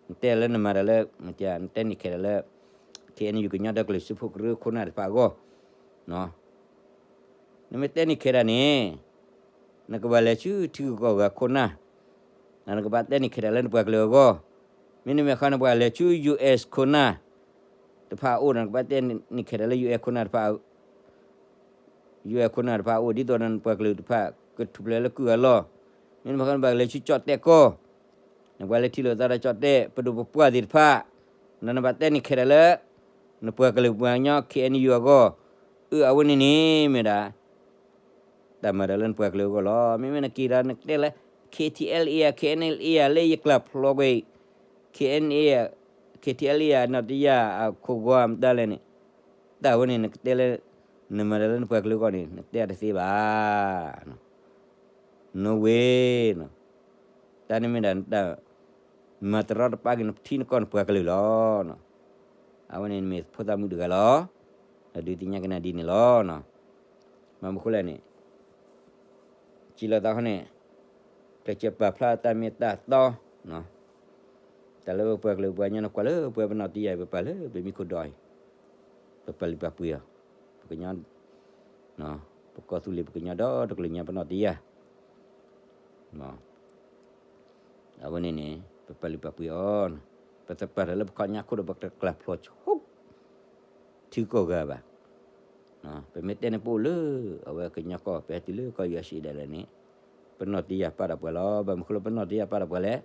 နတဲလၢနမၤတၢ်လၢ နတဲန့ၢ်ခဲဒၣ်လၢ KNU ကညီဒီကလုာ်စၢဖှိၣ်ကရၢခိၣ်နၢ်တဖၣ်အဂီၢ်, နမ့ၢ်တဲန့ၢ်ခဲဒၣ်န့ၣ် နကဘၣ်လဲၤဆူထံဂုၤကီၢ်ဂၤခိၣ်နၢ်, နကဘၣ်တဲန့ၢ်ခဲဒၣ်လၢနပှၤကလုာ်အဂီၢ်, မ့တမ့ၢ်ဃီနပှၤလဲၤဆူ ယူၢ်အ့ၣ် ခိၣ်နၢ်တဖၣ်အအိၣ်ဒီး နကဘၣ်တဲန့ၢ်ခဲဒၣ်လၢ ယူၢ်အ့ၣ် ခိၣ်နၢ်တဖၣ် ယူၢ်အ့ၣ် ခိၣ်နၢ်တဖၣ်အအိၣ် ဒ်သိးဒီးနပှၤကလုာ်တဖၣ် ကထူၣ်ဖျဲးလၢကုၢ်အလီၢ်, မ့တမ့ၢ်ဃီနဘၣ်လဲၤဆူကၠီၣ်တဲၣ်ကီၢ်, နပှၤလဲၤထံၣ်လိာ်သးဒီးကၠီၣ်တဲၣ် ပဒိၣ်ပပှၢ်သ့ၣ်တဖၣ်, ဒီးနဘၣ်တဲန့ၢ်ခဲဒၣ်လၢ နပှၤကလုာ်ပှၤကညီ ခ့ၣ်အဲၣ်ယူၣ် အဂီၢ်, အၢ အဝဲန့ၣ်န့ၣ်မ့ၢ်ဒၣ် တၢ်မၤတၢ်လၢနပှၤကလုာ်အဂီၢ်လီၤ. မ့မ့ၢ်နက့ၤဒီးနကတဲလၢ ခ့ၣ်ထံၣ်အဲလ်အ့ ဧါ ခ့ၣ်အဲၣ်ယူၣ် ဧါ လၢယကျၢၢ်ဖျိကွံာ်, ခ့ၣ်အဲၣ်ယူၣ် ဧါ, ခ့ၣ်ထံၣ်အဲလ်အ့ ဧါနီၢ်တယၢ်အခိၣ်ဂီၤမတၤလဲၣ်န့ၣ်, တၢ်ဝဲန့ၣ်နကတဲလၢ နမၤတၢ်လၢနပှၤကလုာ်အဂီၢ်န့ၣ် နတဲတသ့ဘၣ်. No way, တၢ်န့ၣ်မ့ၢ်ဒၣ်နတၢ် မၤတရီတပါက့ၤနထံနကီၢ်နပှၤကလုာ်လီၤ. အဝဲန့ၣ်မ့ၢ်ဖိသၣ်မုၣ်တဂၤလီၤ. ဒီးဒုးသ့ၣ်ညါက့ၤနၤဒ်န့ၣ်လီၤ. ဘၣ်မနုၤဃိလဲၣ်န့ၣ် စံးလီၤသးခီန့ၣ် ကျဲးစၢးပာ်ဖျါတၢ်မ့ၢ်တၢ်တီ, တၢ်လၢပပှၤကလုာ်ပှၤကညီန့ၣ် ကွၢ်လၢပဝဲပနီၢ်တယၢ် ပပာ်လၢပမံခိၣ်ဒီအံၤ, ပပာ်လုၢ်ပာ်ပှ့ၤအီၤ, ပကညီ ပကီၢ်သူလ့ၤပကညီဒီတကလုာ်ညါပနီၢ်တယၢ် အဝဲန့ၣ်န့ၣ် ပပာ်လုၢ်ပာ်ပှ့ၤအီၤ, ပတပာ်တၢ်လၢပခီညါခိၣ်ဒီးပကျၢ်ဖျိးဆိ ထံကီၢ်ဂၤဘၣ်. ပမ့ၢ်တဲန့ၣ်ပအိၣ်လၢ အဝဲကညီကီၢ် ပဟဲတုၤလၢကီၢ် ယူၢ်အ့ၣ် ဒၣ်လဲာ်န့ၣ် ပနီၢ်တယၢ်ပာ်တၢ်ပှၤလီၤ. ဘၣ်မနုၤဃိလၢပနီၢ်တယၢ်ပာ်တၢ်ပှၤလဲၣ်,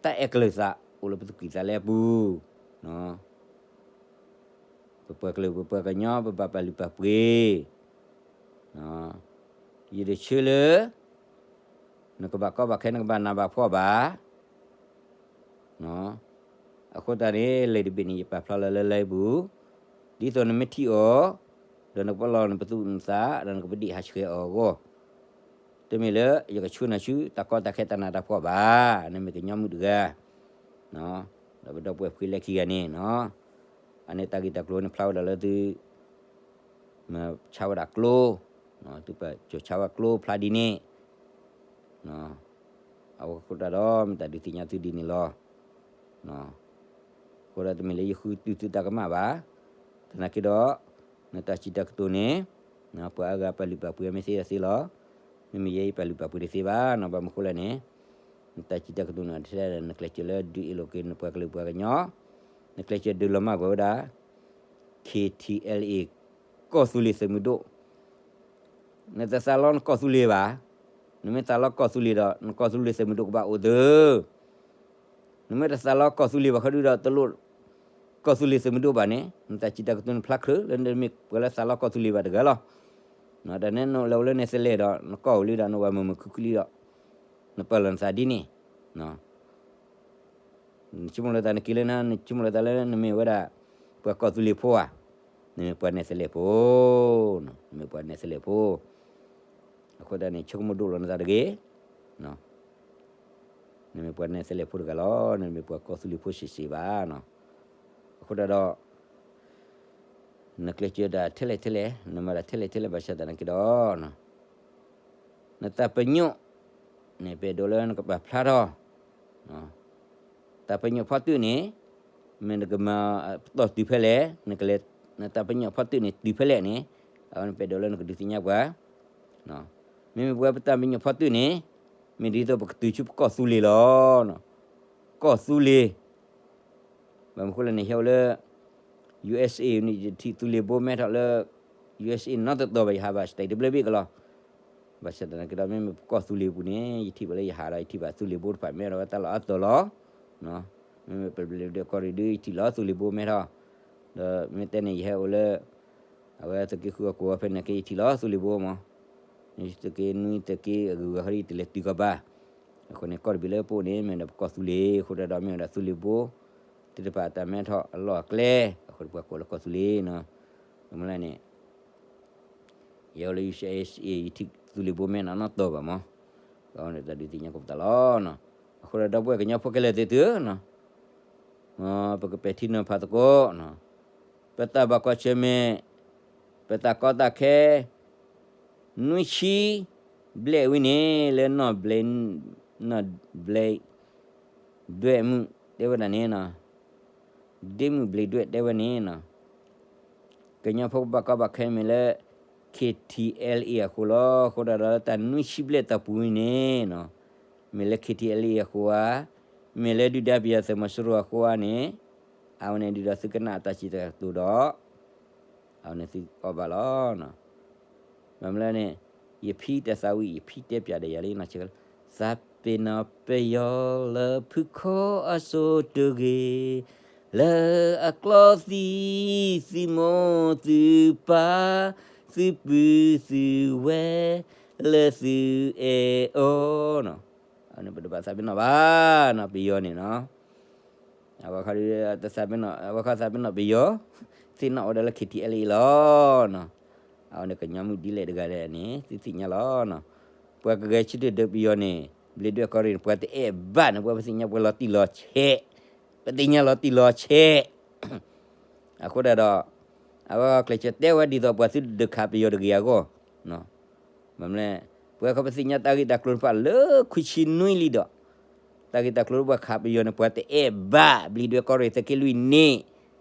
တၢ်အဲၣ်ကလုၢ်သးအိၣ်လၢပသူၣ်ကံၢ်သးလဲအပူၤ ပပှၤကလုာ်ပပှၤကညီ ပဘၣ်ပာ်လုၢ်ပာ်ပှ့ၤ, ယတဆၢလၢ နကဘၣ်ကီဘၣ်ခဲ နကဘၣ်နးဘၣ်ဖှီၣ်ဘၣ်. အဃိသတးန့ၣ် လံာ်တဘ့ၣ်န့ၣ် ယပာ်ဖျါလီၤလၢလံာ်ပူၤ, ဒ်သိးနမ့ၢ်ထံၣ်အီၤ ဒီးနကပလီၢ်နပသူၣ်နသး ဒီးနကပဒံၣ်ဟးဆှဲးအီၤအဂီၢ်, တမ့ၢ်လၢယကဆှၢနၤဆူတၢ်ကီတၢ်ခဲတၢ်နးတၢ်ဖှီၣ်ဘၣ်. နမ့ၢ်ကညီမုၣ်တဂၤ ဒီးပဒီပုၢ်ဝဲၢ်ဖှံလၢခံဂၤန့ၣ်, အန့ၣ်တၢ်ဂ့ၢ်တၢ်ကျိၤန့ၣ် ဖျါဝဲဒၣ်လၢသု မၤဆါဝဲဒၣ်ကျိ, သုပာ်စီၤဆါဝဲကျိဖျါဒ်န့ၣ်, အဝဲဃိတၢ်ဒီး မ့ၢ်တၢ်ဒုးသ့ၣ်ညါသုဒ်န့ၣ်လီၤ. အဃိဒီးတမ့ၢ်လၢယဃုတုၤသုတၢ်ကမၣ်ဘၣ်, သနာ်က့ဒီး နတၢ်စံးတၢ်ကတိၤန့ၣ် ပှၤအါဂၤပာ်လုၢ်ပာ်ပှ့ၤမ့ၢ်သ့ဒီးသ့လီၤ. မ့မ့ၢ်ယဲယပာ်လုၢ်ပာ်ပှ့ၤတသ့ဘၣ်နီၤ, ဘၣ်မနုၤဃိလဲၣ်န့ၣ် နတၢ်စံးတၢ်ကတိၤန့ၣ် ထဲနကျဲးစၢးလၢဒုးအ့ၣ်လိာ်က့ၤနပှၤကလုာ်ပှၤကညီ, နကျဲးစၢးဒုးလီၤမၢ်ကွံာ်ဝဲဒၣ် ခ့ၣ်ထံၣ်အဲလ်အ့ ကီၢ်သူလ့ၤသုးမုၢ်ဒိၣ်, နတသးလီနကီၢ်သူလ့ၤဘၣ်. နမ့ၢ်သးလီကီၢ်သူလ့ၤဒီး နကီၢ်သူလ့ၤသုးမုၢ်ဒိၣ်ကဘၣ်အိၣ်သု, နမ့ၢ်တသးလီကီၢ်သူလ့ၤဘၣ်ဃီဒုဒီး တလိၣ်ကီၢ်သူလ့ၤသုးမုၢ်ဒိၣ်ဘၣ်န့ၣ် နတၢ်စံးတၢ်ကတိၤန့ၣ်ဖျါချုးလၢနမ့ၢ်ပှၤလၢသးလီကီၢ်သူလ့ၤဘၣ်တဂၤလီၤ. တၢ်န့ၣ်နအိၣ်လၢ အိၣ်လၢနဲသလ့းဒီး နကီၢ်အိၣ်လံဒီး နဝၤမုာ်မုာ်ခုၣ်ခုၣ်လံဒီး နပာ်လီၤနသးဒ်န့ၣ် နဆိကမိၣ်လၢတၢ်နက့ၤလၢနၤ နဆိကမိၣ်လၢတၢ်လၢနမ့ၢ်ဝဲဒၣ် ပှၤကီၢ်သူလ့ၤဖိဧါ, နမ့ၢ်ပှၤနဲသလ့းဖိ, နမ့ၢ်ပှၤနဲသလ့းဖိ, အဃိသတးန့ၣ် ဆိကမိၣ်ဒိၣ်လီၤနသးတဂ့ၤ, နမ့ၢ်ပှၤနဲသလ့းဖိတဂၤလီၤ, နမ့ၢ်ပှၤကီၢ်သူလ့ၤဖိစ့ၢ်စ့ၢ်ဘၣ်. အဃိသတးဒီး နကျဲးစၢးတၢ်ထဲလဲၣ်ထဲလဲၣ် နမၤတၢ်ထဲလဲၣ်ထဲလဲၣ် ဘၣ်ဆၣ်သနာ်က့ဒီး နတၢ်ပညိၣ်န့ၣ် ပအဲၣ်ဒိးလၢနကပာ်ဖျါထီၣ်, တၢ်ပညိၣ်ဖီတၢၣ်န့ၣ် မ့ၢ်နကမၤပတီၢ်တုၤဖဲလဲၣ်, နကလဲၤ နတၢ်ပညိၣ်ဖီတၢၣ်န့ၣ် တုၤဖဲလဲၣ်န့ၣ် အဝဲန့ၣ်ပအဲၣ်ဒိးလၢနကဒုးသ့ၣ်ညါပှၤ, မ့မ့ၢ်ပဝဲပတၢ်ပညိၣ်ဖီတၢၣ်န့ၣ် မ့ၢ်ဒ်သိးပကတုၤဆူပကီၢ်သူလ့ၤလီၤ. ကီၢ်သူလ့ၤ ဘၣ်မနုၤဃိလဲၣ်န့ၣ် ယဟဲအိၣ်လၢ ယူၢ်အ့ၣ်အ့ န့ၣ် ယထံၣ်သူလ့ၤဘိမဲထီၣ်လၢ ယူၢ်အ့ၣ်အ့ နီတတီၤဘၣ် ယဟးဘၣ် state တဘျၢဘ့ၣ်ကလီၤ. ဘၣ်ဆၣ်သနာ်က့ဒီး မ့မ့ၢ်ပကီၢ်သူလ့ၤပူၤန့ၣ် ယထံၣ်ဘၣ်လၢယဟးဒီး ယထံၣ်ဘၣ်သူလ့ၤဘိတဖၣ်မဲထီၣ်ဝဲတၢ်လီၢ်အါတီၤလီၤ. မ့မ့ၢ်ပဘျ့ဒွဲၣ်ကီၢ်ရ့ၣ်ဒု ယထံၣ်လီၤသူလ့ၤဘိမဲထီၣ်, ဒီးမ့ၢ်တဲန့ၣ် ယဟဲအိၣ်လၢ အဝဲသုးက့ဃုအကိးဝဲဖဲန့ၣ်က့ ယထံၣ်လီၤသူလ့ၤဘိမး, သုးက့နွံသုးက့အဂုၤအဂၤဃီဒ် ယတလဲၤတုၤကီၢ်ဘၣ်. အဃိန့ၣ် ကီၢ်တဘ့ၣ်လၢပအိၣ်န့ၣ် မ့ၢ်ဒၣ်ပကီၢ်သူလ့ၤ အဃိဒီး မ့ၢ်ဝဲဒၣ်သူလ့ၤဘိ သ့ၣ်တဖၣ်အတၢ်မဲထီၣ်အလီၢ်အကျဲ, အဃိဒီးပှၤကိးလၢကီၢ်သူလ့ၤနီၤ. မ့ၢ်လၢန့ၣ် ယဟဲအိၣ်လၢ ယူၢ်အ့ၣ်အ့ ယထံၣ်သူလ့ၤဘိမဲနီၤ နီတတီၤဘၣ်မး, အဝဲန့ၣ်တၢ်ဒုးသ့ၣ်ညါကိးပသးလီၤ. အဃိဒီး ဒီပုၢ်ဝဲၢ်ကညီဖိခဲလၢာ်သ့ၣ်သုဧၢ, ပကပဲာ်ထံနီၤဖးသကိး, ပတၢ်ဘၣ်ကွၢ်ဆၢၣ်မဲာ် ပတၢ်ကီတၢ်ခဲ နွံဆံဘျဲၣ်ဝံၤန့ၣ် လၢနီၢ်ဘျဲၣ် နီၢ်ဘျဲၣ်ဒွဲၣ်မုၣ်တဲဝဲဒၣ်န့ၣ်နီၤ, ဒ့မုၣ်ဘျဲၣ်ဒွဲၣ်တဲဝဲန့ၣ်နီၤ, ကညီဖိကဘၣ်ကီဘၣ်ခဲမ့ၢ်လၢ ခ့ထံအဲလ်အ့ အဃိလီၤ. အဃိဒၣ်ဒီးတၢ်နွံဆံဘျဲၣ်တီၢ်ပူၤန့ၣ်နီၤ, မ့ၢ်လၢ ခ့ထံအဲလ်အ့ အဃိဧါ, မ့ၢ်လၢဒုၣ်ဒါပယီၤသုးမီၤစိရိၤအဃိဧါန့ၣ်, အဝဲန့ၣ်ဒုၣ်ဒါသုကနၣ်အတၢ်စံးတၢ်ကတိၤဒီး အဝဲန့ၣ်သုအီၣ်ဘၣ်လီၤ. ဘၣ်မနုၤလဲၣ်န့ၣ်, ယဖံတၢ်သးဝံၣ် ယဖံတဲပၠးဒီးယၤလံနီၤ, သးပ့ၤနီၣ်ပယီၤလၢဖုခီအစိၤတဂ့ၤ, လၢအကျီသံ, သုမိၢ်သုပၢ်, သုပုၢ်သုဝဲၢ်, လၢသုအဲၣ်အီၤနီၤ, အန့ၣ်ပတဘၣ်သးပ့ၤနီၣ်ဘၣ်နီၤ ပယီၤန့ၣ်နီၤ. အဝဲခီဒုး တသးပ့ၤနီၣ်, အဝဲခီသးပ့ၤနီၣ်ပယီၤ, သ့ၣ်နီၣ်ဝဲဒၣ်လၢ ခ့ထံအဲလ်အ့ လီၤနီၤ. အဝဲန့ၣ်ကညီမုၢ်ဒ်လဲၣ်တဂၤဒဲးန့ၣ် သုသ့ၣ်ညါလီၤနီၤ. ပှၤကဂဲၤဆၢထၢၣ်ဒုးပယီၤန့ၣ် ဘျ့ဒွဲၣ်ကီၢ်ရ့ၣ်န့ၣ် ပှၤတအဲၣ်ဘၣ်န့ၣ် ပှၤပသ့ၣ်ညါပှၤလီၤတံၢ်လီၤဆဲး, ပသ့ၣ်ညါလီၤတံၢ်လီၤဆဲး အဃိဒၣ်ဒီး အဝဲကျဲးစၢးတဲဝဲဒ်သိးပှၤသုတဒုးခးပယီၤတဂ့ၤအဂီၢ်, မ့ၢ်မနုၤလဲၣ်, ပှၤခီပသ့ၣ်ညါတၢ်ဂ့ၢ်တၢ်ကျိၤတဖၣ်လၢခွံဆံနွံလံဒီး တၢ်ဂ့ၢ်တၢ်ကျိၤလၢပှၤခးပယီၤန့ၣ် ပှၤတအဲၣ်ဘၣ် ဘျ့ဒွဲၣ်ကီၢ်ရ့ၣ်သုးက့လွံၢ်န့ၣ်,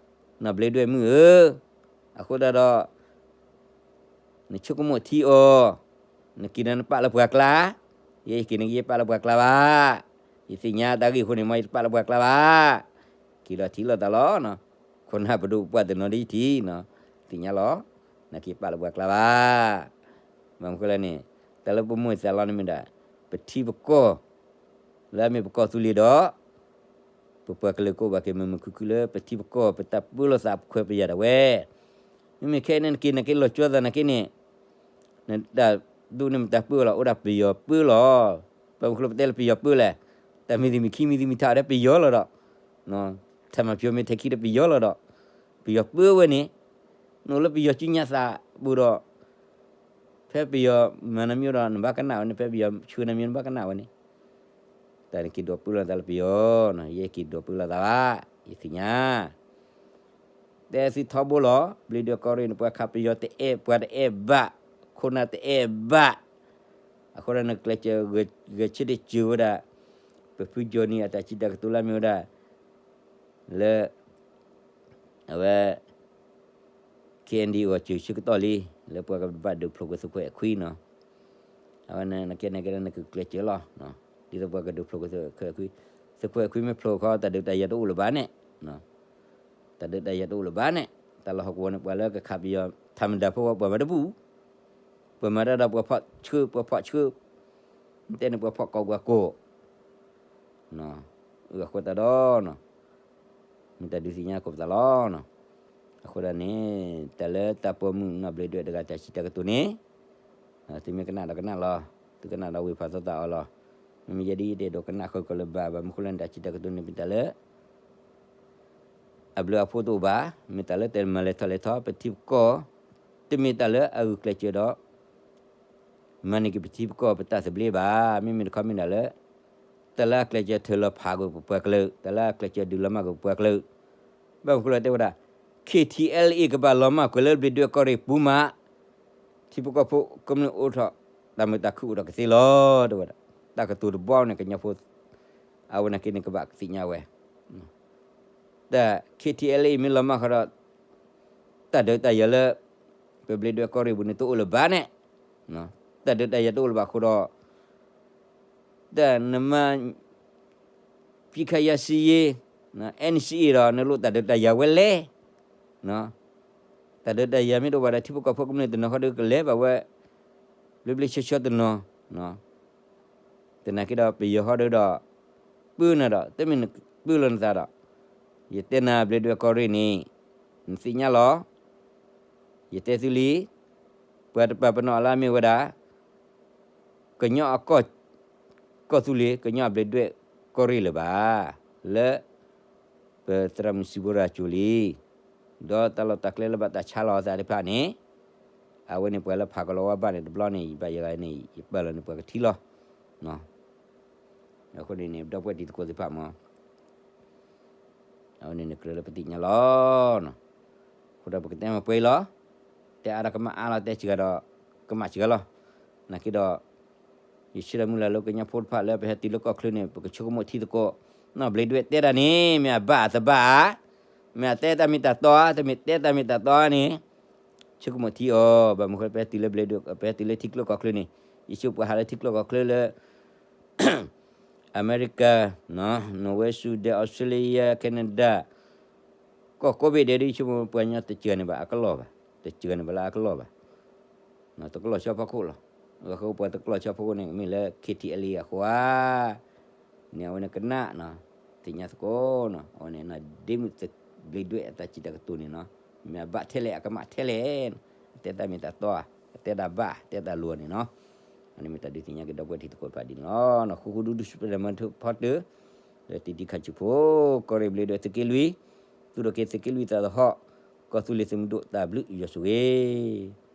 နီၢ်ဘျ့ဒွဲၣ်မုၣ်ဧၢ, အဃိဒၣ်ဒီး နဆိကမိၣ်ထံအီၤ, နက့ၤဒီးနပာ်လၢပှၤကျါ, ယဲယက့ၤန့ၣ်က့ၤပာ်လၢပှၤကျါဘၣ်, ယသ့ၣ်ညါတၢ်ဂ့ၢ်အဃိန့ၣ် မ်ယတပာ်လၢပှၤကျါဘၣ်, က့ၤဒီးထံၣ်လိာ်သးလီၤနီၤ, ခိၣ်နၢ်ပဒိၣ်ပပှၢ်တနီၤဒ်ယထံၣ်နီၤ, သ့ၣ်ညါလီၤ, နက့ၤပာ်လၢပှၤကျါဘၣ်, ဘၣ်မနုၤလဲၣ်န့ၣ်, တၢ်လၢပမိၢ်သးလီၤန့ၣ်မ့ၢ်ဒၣ်, ပထံပကီၢ် လၢအမ့ၢ်ပကီၢ်သူလ့ၤဒီး ပပှၤကလုာ်ကိးဘၣ်က့ၤ မုာ်မုာ်ခုၣ်ခုၣ်လၢပထံပကီၢ် ပတၢ်ပၢလီၤသးပခွဲးပယာ်ဒၣ်ဝဲ, မ့မ့ၢ်ခဲအံၤန့ၣ် နက့ၤနက့ၤလီၤကၠီသးနာ်က့န့ၣ်, နတၢ်ဒိၣ်န့ၣ်မ့ၢ်တၢ်ပၢလီၤ အိၣ်ဒၣ်ပယီၤပၢလီၤ, ဘၣ်မနုၤပတဲလၢပယီၤပၢလဲၣ်, တၢ်မ့ၢ်သံမ့ၢ်ခံမ့ၢ်သံမ့ၢ်ထးဒီးပယီၤလီၤဒီး, ထၢမၤဖျိမ့ၢ်ထဲခံဒီးပယီၤလီၤဒီး, ပယီၤပၢဝဲန့ၣ်, နအိၣ်လၢပယီၤစုညါသးပူၤဒီး ဖဲပယီၤမၤနမံၤဒီး နဘၣ်ကနၣ်ဝဲန့ၣ်, ဖဲပယီၤဆှၢနမံၤနဘၣ်ကနၣ်ဝဲန့ၣ်, တၢ်နက့ၤဒိးပၢလီၤသးလၢပယီၤ, ယဲက့ၤဒိးပၢလီၤသးဘၣ်, ယသ့ၣ်ညါ, တဲသုထီဘိလီၤ, ဘျ့ဒွဲၣ်ကီၢ်ရ့ၣ်န့ၣ် ပှၤခးပယီၤတအဲၣ်, ပှၤတအဲၣ်ဘၣ်, ခိၣ်နၢ်တအဲၣ်ဘၣ်, အဃိဒီးနကျဲးစၢး ဂဲၤဆၢထၢၣ်စၢၤဝဲဒၣ်, ပဖုကၠီၤနံၤအတၢ်စံးတၢ်ကတိၤလၢအမ့ၢ်ဝဲဒၣ်, လၢ အဝဲ KNDO အစၢၤဆၢကတီၢ်လံ, လၢပှၤကဘၣ်ဒုးဖျိးကွံာ်သုးခွဲးအခွံနီၤ, အဝဲန့ၣ် နကဲန့ၣ်ကဲန့ၣ် နကကျဲးစၢၤလီၤ, ဒ်သိးပှၤကဒုးဖျိးကွံာ်သုးခွဲးအခွံ, သုးခွဲးအခွံမ့ၢ်ဖျိးခီ တၢ်ဒုးတၢ်ယၤတအိၣ်လၢၤဘၣ်န့ၣ်, တၢ်ဒုးတၢ်ယၤတအိၣ်လၢၤဘၣ်န့ၣ်, တၢ်လီၢ်ဟီၣ်ကဝီၤန့ၣ် ပှၤလၢကခးပယီၤ ထးမတၤဖိဝဲ ပှၤမၤတပူၤ, ပှၤမၤတၢ်ဒီးပှၤဖီၣ်ဆှၢ ပှၤဖီၣ်ဆှၢ, တဲန့ၣ်ပှၤဖီၣ်ကိးပှၤကိး အဃိသတးဒီး မ့ၢ်တၢ်ဒုးသ့ၣ်ညါကိးပသးလီၤ. အဃိဒၣ်န့ၣ် တၢ်လၢတၢ်ပိာ်မုၣ်နီၢ်ဘျ့းဒွဲၣ်တဂၤတၢ်စံးတၢ်ကတိၤန့ၣ်, သုမ့ၢ်ကနၣ်ဒီးကနၣ်လီၤ, သုကနၣ်ဒီးဝ့ၤဖးသီသးအီၤလီၤ. မ့မ့ၢ်ယဲဒ်ယတဲဒိးကနၣ်ဃုာ်ကီးလၢၤဘၣ်, ဘၣ်မနုၤဃိလဲၣ်န့ၣ် တၢ်စံးတၢ်ကတိၤန့ၣ် မ့ၢ်တၢ်လၢ အဘျုးအဖှိၣ်တအိၣ်ဘၣ်, မ့ၢ်တၢ်လၢတမၤလဲၤထီၣ်လဲၤထီ ပထံပကီၢ်, တမ့ၢ်တၢ်လၢအဂုာ်ကျဲးစၢးဒီး မၤန့ၢ်က့ၤပထံပကီၢ်ပတၢ်သဘျ့ဘၣ်. မ့မ့ၢ်တခီမ့ၢ်ဒၣ်လၢ တၢ်လၢအကျဲးစၢးထုးလီၤဖးကွံာ်ပပှၤကလုာ်, တၢ်လၢအကျဲးစၢးဒုးလီၤမၢ်ကွံာ်ပပှၤကလုာ်, ဘၣ်မနုၤဃိလဲၣ်တဲဝဲဒၣ် ခ့ထံအဲလ်အ့ ကဘၣ်လီၤမၢ်ကွံာ်လၢဘျ့းဒွဲၣ်ကီၢ်ရ့ၣ်ပူၤမး, ထံဖိကီၢ်ဖိကမျၢၢ်အိၣ်ထီၣ် တၢ်မုာ်တၢ်ခုၣ်အိၣ်ထီၣ်ကသ့လီၤ တဲဝဲဒၣ်. တၢ်ကတိၤတဘီန့ၣ် ကညီဖိ အဝဲန့ၣ်က့န့ၣ် ကဘၣ်သ့ၣ်ညါဝဲ တၢ် ခ့ထံအဲလ်အ့ မ့ၢ်လီၤမၢ်ဃီဒီး တၢ်ဒုးတၢ်ယၤလၢ ပဘျ့းဒွဲၣ်ကီၢ်ရ့ၣ်ပူၤန့ၣ် တအိၣ်လၢၤဘၣ်န့ၣ်, တၢ်ဒုးတၢ်ယၤတအိၣ်လၢၤဘၣ်အဃိဒီး တၢ်နမၤ ပစ်ခတ်ရပ်စဲရေး NCA ဒီး နလိၣ်တၢ်ဒုးတၢ်ယၤဝဲလဲၣ်. တၢ်ဒုးတၢ်ယၤမ့ၢ်တအိၣ်ဘၣ်ဒီး ထံဖိကီၢ်ဖိကမျၢၢ်တနီၤဃီဒီးကလဲၤဘၣ်ဝဲ ဘျ့ဘျ့ဆှီဆှီတနီၤ, သနာ်က့ဒီး ပယီၤဃီဒီး ပၢနၤဒီး တမ့ၢ်နပၢလီၤနသးဒီး ယတဲနၤဘျ့ဒွဲၣ်ကီၢ်ရ့ၣ်န့ၣ် နသ့ၣ်ညါလီၤ. ယတဲသုလံ, ပှၤတပာ်ပနီၣ်အလၢအမ့ၢ်ဝဲဒၣ် ကညီအကီၢ် ကီၢ်သူလ့ၤ ကညီအဘျ့းဒွဲၣ်ကီၢ်ရ့ၣ်လၢၤဘၣ်, လၢ ပသရၣ်မုၣ်စံးဘိရၤကၠိလံ, ဒီးတၢ်လီၢ်တၢ်ကျဲလၢဘၣ်တၢ်ဆါလီၤအသးတဖၣ်န့ၣ်, အဝဲန့ၣ်ပှၤလၢဖးကလီၤဝါဘၣ်န့ၣ်တဘျီန့ၣ် ယဘၣ်ယဂၤန့ၣ် ယပာ်လီၤန့ၣ်ပှၤကထံၣ်လီၤ. အဃိန့ၣ်န့ၣ် ဒီပုၢ်ဝဲၢ်တံၤသကိးသ့ၣ်တဖၣ်မး အဝဲန့ၣ်နကြၢးလၢပသ့ၣ်ညါလီၤ. အဃိဒီးပကတဲမ့ၢ်ပှဲၤအံၤလီၤ. တဲအါဒီးကမၣ်အါလီၤ, တဲစှၤဒီးကမၣ်စှၤလီၤ. နာ်က့ဒီး ယဆၢဒီးမုၢ်လၢ်လၢကညီဖိတဖၣ်လၢပဟဲတုၤလၢကီၢ်ချၢန့ၣ် ပကဆိကမိၣ်ထံသကိး, နီၢ်ဘျ့းဒွဲၣ်တဲတၢ်န့ၣ် မ့ၢ်အဘၣ်အတဘၣ်ဧါ, မ့ၢ်အတဲတၢ်မ့ၢ်တၢ်တီဧါ, တမ့ၢ်တဲတၢ်မ့ၢ်တၢ်တီဧါန့ၣ် ဆိကမိၣ်ထံအီၤ, ဘၣ်မနုၤဃိ ပဟဲတုၤလၢဘျ့းဒွဲၣ် ပဟဲတုၤလၢထံကျိကီၢ်ချၢန့ၣ်, ယဆိပှၤဟးလၢထံကျိကီၢ်ချၢလၢ အမဲရကၤ, နီၢ်ဝဲဆူၣ်ဒဲး Australia, Canada, ကီၢ်ကိးဘ့ၣ်ဒဲး ဒ်ဆိကမိၣ်ပှၤကညီတစှၤန့ၢ်ဘၣ်အကလီၢ်ဘၣ်, တစှၤန့ၢ်ဘၣ်လၢအကလီၢ်ဘၣ်, တကလီၢ်ဆီဖီခိၣ်လီၤ. အဃိပှၤတကလီၢ်ဆီဖီခိၣ်န့ၣ် မ့ၢ်လၢ KTLA အဃိဧါ န့ၣ် အဝဲန့ၣ်ကနၣ်နီၤ, သ့ၣ်ညါသကိးနီၤ, အဝဲန့ၣ် ဒ့မုၣ်ဘျ့းဒွဲၣ်အတၢ်စံးတၢ်ကတိၤန့ၣ်နီၤ, မ့ၢ်အဘၣ်ထဲလဲၣ် အကမၣ်ထဲလဲၣ်, အတဲတၢ်မ့ၢ်တၢ်တီဧါ, အတဲတၢ်ဘၣ် အတဲတၢ်လိၤန့ၣ်နီၤ, အန့ၣ်မ့ၢ်တၢ်ဒုးသ့ၣ်ညါက့ၤဒီပုၢ်ဝဲၢ်ထံသကိးတဖၣ်ဒ်န့ၣ်လီၤ. ဃူဃူဒူဒူ ဆူပတၢ်မၤထၢၣ်ဖီတၢၢ် လၢတံၤတံၤခါဆူၣ်ဖိ ကီၢ်ရ့ၣ်ဘျ့းဒွဲၣ်သုးက့လွံၢ်, သူၣ်ထီၣ်က့ၤသုးက့လွံၢ်သးသဟီၣ်, ကီၢ်သူလ့ၤသုးမုၢ်ဒိၣ်တၢ်ဘျုးယွၤဆိၣ်ဂ့ၤ